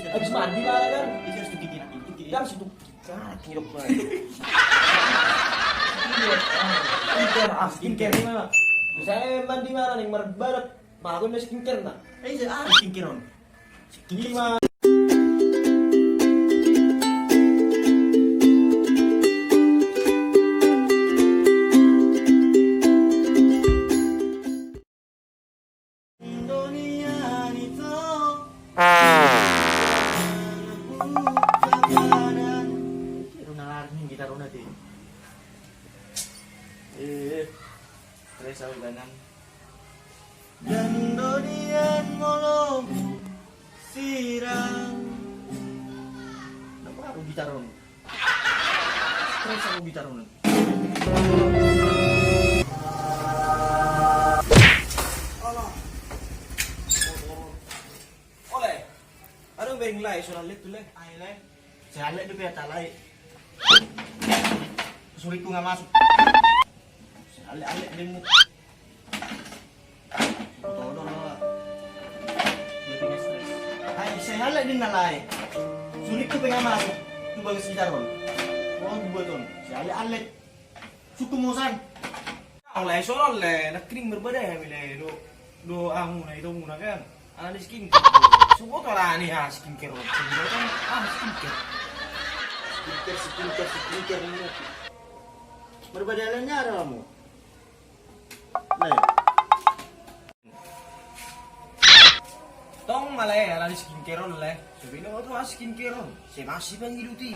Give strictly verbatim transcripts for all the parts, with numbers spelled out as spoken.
Habis mandi lah kan. Jangan situ. Skincare, ah, skincare ini mah. Saya mandi mana nih, merbarat. Mah, aku ini skincare, nah. Eh, saya, ah, skincare on. Skincare. Runa larin gitarna te. Eh, stres au ganan. Dandonian molo sirang. Napa baru gitarna? Stres au gitarna. Ole. Aduh, beng lai, suara let tu le. Ai le. Sai alek dope ate lai. Surikku nga masuk. Sai alek-alek dengmu. Todo lo. Ai, sai alek dengna lai. Surikku pe nga masuk. Tu bagas gitar on. Oh, dibuat on. Sai alek-alek. Suku mosan. Au lai, soal le, nangkining marbada hami le, do, do ahu na, ito muna kan. Ala ni skincare. Sogot ala ni, ah, skincare. Sogot ala ni, ah, skincare. Skincare, skincare, skincare ni. Marbada ala ni ara hamu. Lai. Tong ma le, ala ni skincare on le. Sebenarnya tu ah skincare on. Saya masih pangiduti.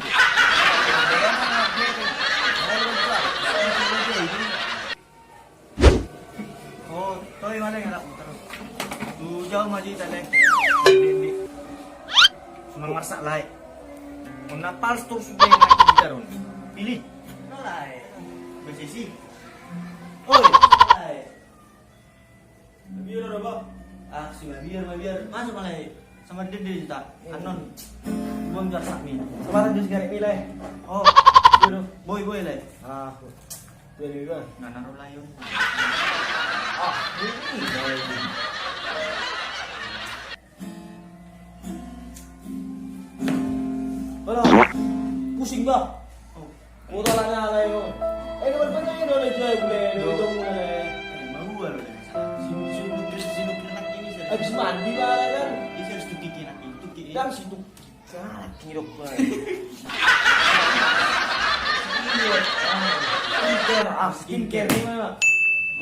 Oh, toi ma le, ala putar. Tu jauh ma di tale. Sunan marsak lai. Kona pals terus sudah yang lagi gitar on. Pilih. Lai. Basisi. Oi. Lai. Mabiar ora, Bang? Ah, si mabiar, mabiar. Masuk malah, eh. Sama dede kita. Iya. Anon. Buang jar sakmi. Sama aja sigaret ni, Le. Oh, iya, dong. Boy, boy, Le. Ah, iya, iya, Bang. Nah, naruh layar. Ah, ini, Bang. Alah, pusing, Bang. Oh. Kota lah nyala yo. Eh, nomor berapa ya, udah jauh, gue, udah jauh, gue. Eh, mau gua lo, deh. Sini, sini, sini, sini, sini, sini. Habis mandi lah, kan? Ini harus tuki, tuki, tuki. Dang situ. Salah, kiro, gue. Skincare, ah, skincare ini mah.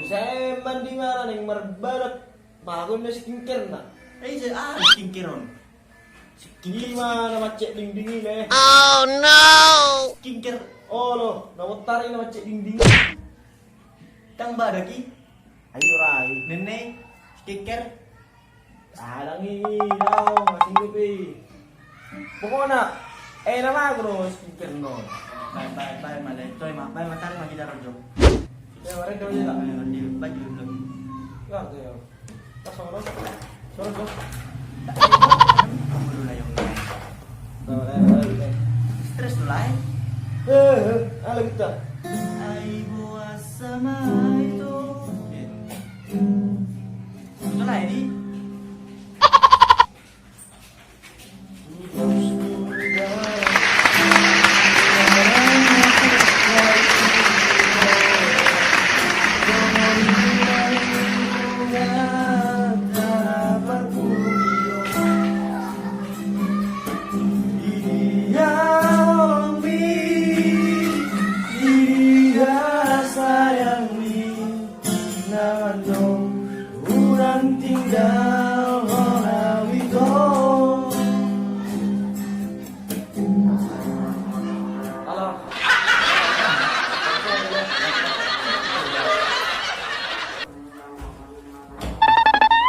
Saya mandi mana nih, merbarak. Bagus nih skincare, nah. Eh, saya, ah, skincare on. Ima na mancek dingding i, Le. Oh no! Skincare. Olo, na montari na mancek dingding i. Tang badak i. Ayo rai. Nene, skincare. Sadang i, dao, masing i. Pokokna, eh, na mago do skincare no. Bae, bae, bae, male. Coy, ma, bae, matari ma kita rojo. Ya, mare do ya. Ayo, di baju dulu. Ya, tuh ya. Stres tu lae. Eh, eh, ala kita. Ai boas sama itu. Itu lae di.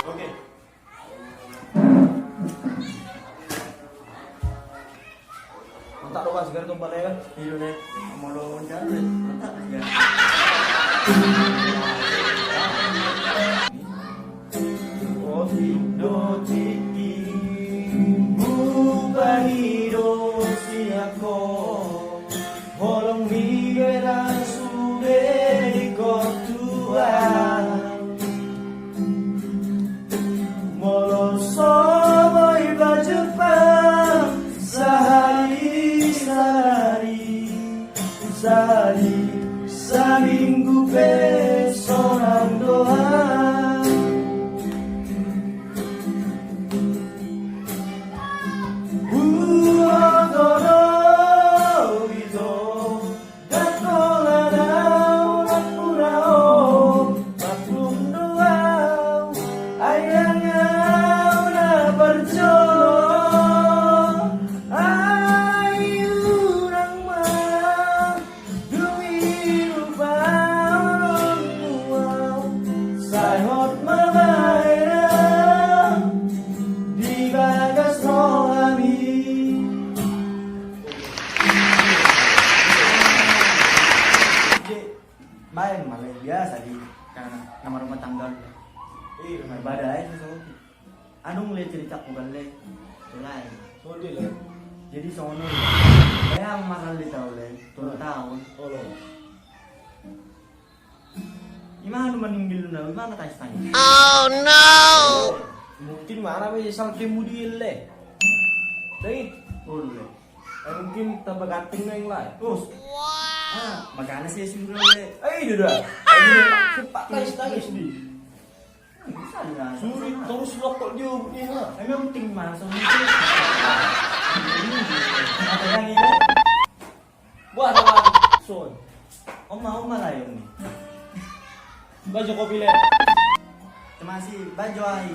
Oke. Mantap do, Bas, gari tumpah, Le. Iya, Le. Molo jalan, Le. Mantap, ya. Otik do tingki, bupanido siako. Holong ni beda sude di kotua. Bada aja so. Adong le cerita ku kan le. Tulai. Songon dia le. Jadi songon dia. Bayang makan le tau le. Tolu taon. Olo. Ima anu maninggil na, ima na tangis tangis. Oh no. Mungkin mana be sal kemudi le. Dai. Olo le. Eh, mungkin tambah ganteng na yang lain. Us. Ah, makanya saya suruh le. Eh, iya dah. Sempat tangis tangis di. Suri terus lokok dia punya. Emang penting mana sama itu? Apa yang ini? Buat apa? Son. Oma, oma lah yang ini. Bajo kopi le. Terima kasih, bajo ai.